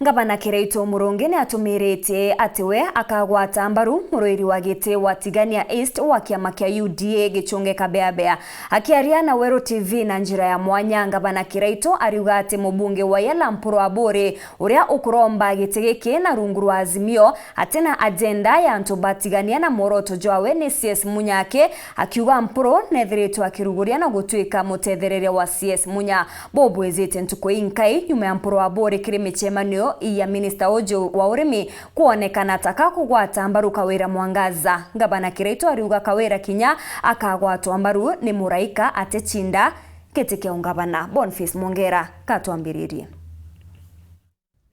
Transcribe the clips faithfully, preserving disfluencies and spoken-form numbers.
Ngavana Kiraitu Murungi ni atumiritie ati we akagwata mbaru muruiri wa giti wa Tigania East wa kiama kia U D A Gichunge Kabeabea. Akiaria na Weru T V na njira ya mwanya, Ngavana Kiraitu ariuga ati mubunge wa Yala Mpuru Aburi, uria ukuromba giti giki na rungu rwa Azimio, atina agenda ya antu batigania na mworoto jwawe ni C S Munya aki, akiuga Mpuru nethiritwe akiruguria na gutuika mutethereria wa C S Munya. Bubwizite ntuku inkai nyuma ya Mpuru Aburi kiri micemanio ya minista uju wa urimi kwonekana ta ka kugwata mbaru Kawira Mwangaza. Ngavana Kiraitu ariuga Kawira kinya akagwatwa mbaru ni muraika aticinda giti kia ungavana. Boniface Mwongera katwambiririe.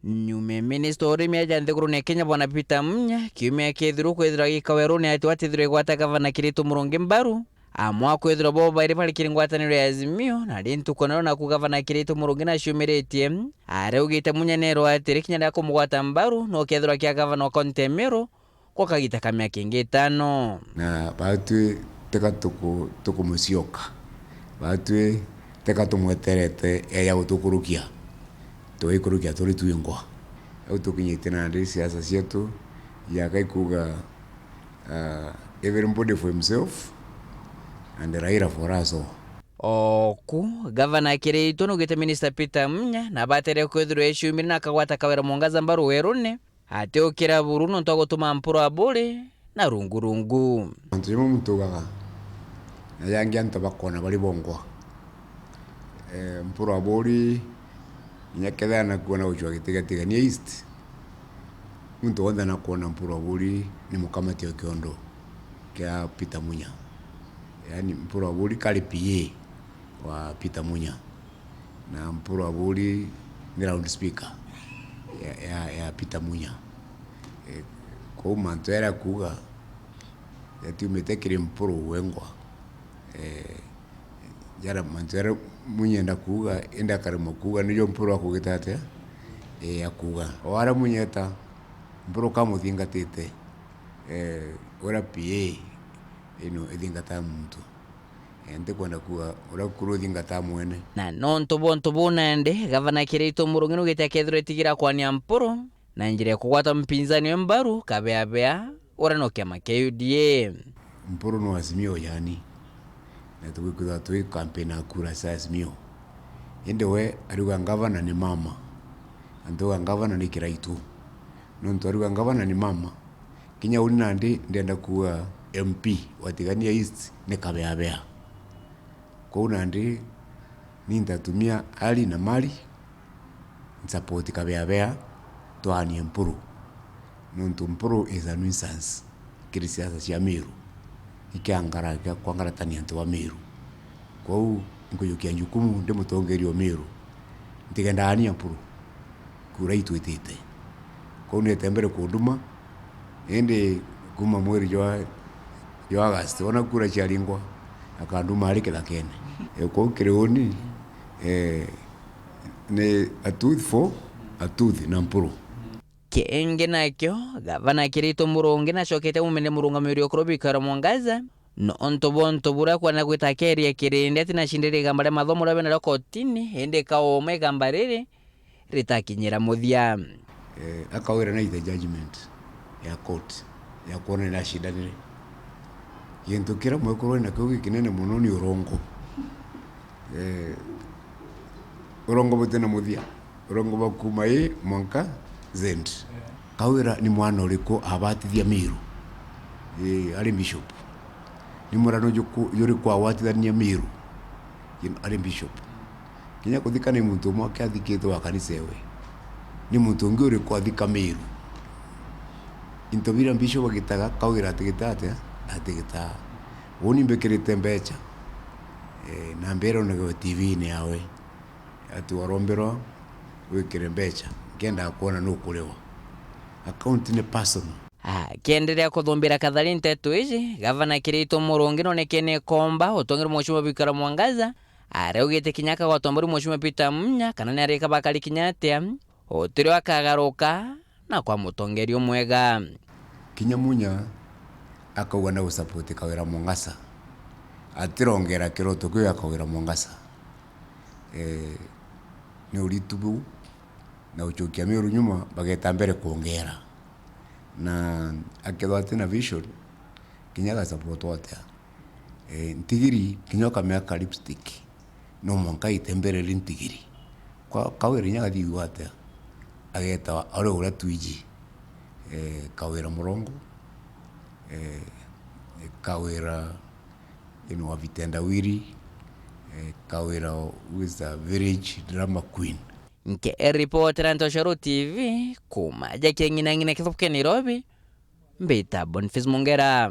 Nyume minista wa urimi aja nthigurune ya Kenya, Bwana Peter Munya, kiumia kithiru kwithirwa gikawerune ati watithirwe gwata gavana Kiraitu Murungi mbaru, amwe akwithirwa bo bairi bari kiri ngwataniro ya Azimio, na ri ntuku nayo naku gavana Kiraitu Murungi naciumiritie, araugite Munya nerwa atiri kinya riria kumugwata mbaru, no kethirwa kia gavana wa kaunti ya Meru, gwa kagita ka miaka ingi itano. Na batwi tika tuku-, tukumucioka. Batwi tika tumweterete eja gutukurukia. Tugaikurukia turi twingwa. Au tukinyite nandi siasa cietu, yaka ikuuga, ah, everybody for himself and Raila for us all. Oku, gavana Kiraitu naugite minista Peter Munya nabatere kwithirwa eciumire na akagwata Kawira Mwangaza mbaru werune, atiukira buru nontu wa gutuma Mpuru Aburi na rungu rungu. Antu jamwe muntu ugaga, na jangi antu bakona bari bongwa. Eh, Mpuru Aburi, inya kethira nakuona gucwa giti gia Tigania East, muntu wonthe nakuona Mpuru Aburi ni mukamati o kiondo kia Peter Munya. Yaani, Mpuru Aburi kari P A wa Peter Munya. Na Mpuru Aburi ni loud speaker ya, ya, ya Peter Munya. Eh, kwou mantu jaria akuuga jatiumite kiri Mpuru wengwa. Eh, jaria mantu jaria Munya enda kuuga, indi akaremwa kuuga, nijo Mpuru akugita atia? Eh, akuuga. O aria Munya eta, Mpuru kamuthingatite, eh, uria P A ino ithingataa muntu. Eh, ntikwenda kuuga uria kuru uthingataa mwene. Na nontu bwa untu buu nandi, gavana Kiraitu Murungi naugite akethirwa etigira kwania Mpuru na njira ya kugwata mpinzani we mbaru, Kabeabea, uria no kiama kia U D A. Mpuru no Azimio yani, na tugikwithirwa twi campaign ya kura cia Azimio. Indi we ariuga ngavana ni mama, na ntiuga ngavana ni Kiraitu. Nontu ariuga ngavana ni mama, kinya uni nandi ndienda kuuga M P wa Tigania East ni Kabeabea. Kwou nandi ni ntatumia hali na mali nsupport Kabeabea twaanie Mpuru. Nontu Mpuru is a nuisance kiri siasa cia Meru. Ikiangara-, kia kwangaratania antu ba Meru. Kwou nkujukia njukumu ndi mutongeria o Meru, ntigenda aania Mpuru kura itwitite. Kwou niete mbere kunduma, indi kuma mweri jwa, jwa August, ona kura ciaringwa, akanduma ari kithakene. Eh, kwou kiri uni, eh, ni a tooth for a tooth na Mpuru. Kingi nakio, gavana Kiraitu Murungi nacokete kumiria murungamiri o kuru Bikaro Mwangaza, nontu bwa untu buria kwenda gwita akeria kirindi ati nacindirie igamba ria mathomo riria benda rio kotini, indi kauma igamba riri ritakinyira muthia. Eh, akawira naite judgment ya court ya kwona nacindanire. Gintu kiria mwekuru ena kio gikinene mono ni urongo. Eh, urongo butina muthia. Urongo bwa kuuma A mwanka Z. Kawira ni mwana uriku abatithia Miru? Ii, ari bishop. Ni murano juku-, juriku agwatithania Miru? Ii, ari bishop. Kinya kuthika ni muntu umwe aki athikite wa kanisa ewe. Ni muntu ungi uriku athika Miru? Into biria bishop agitaga, Kawira atigita atia? Atigitaa. Uni mbikirite mbecha. Eh, na mbere onegewe T V-ini yawe. Ati waromberwa wikire mbecha, nkiendaga kwona nukuriwa. Account ni personal. Akienderea kuthumbira kathari nteto iji, gavana Kiraitu Murungi nonekene komba utongerwe Mheshimiwa Bikaro Mwangaza, araugite kinya akagwatwa mburi Mheshimiwa Peter Munya, kana ni arika bakari kinya atia, utirio akagaruka na kwa mutongeria umwega. Kinya Munya akauga na gusupport Kawira Mwangaza, atirongera kiroto kiu ya Kawira Mwangaza. Eh, ni uritu buu, na gucokia Meru nyuma, bageta mbere kwongera. Na akethwa atina vision, kinya agasupportwa atia? Eh, ntigiri, kinya ukameka lipstick, no mwanka ite mbere ri ntigiri. Kwa Kawira inya agathigua atia? Agetawa ari uria twiji, eh, Kawira Murongo, eh, Kawira, you know, wa Vitendawiri, eh, Kawira who is a village drama queen. Nke ripotera Ntoshoro T V, kuma ja King'inang'ina kithuku kia Nairobi, mbita Boniface Mongera.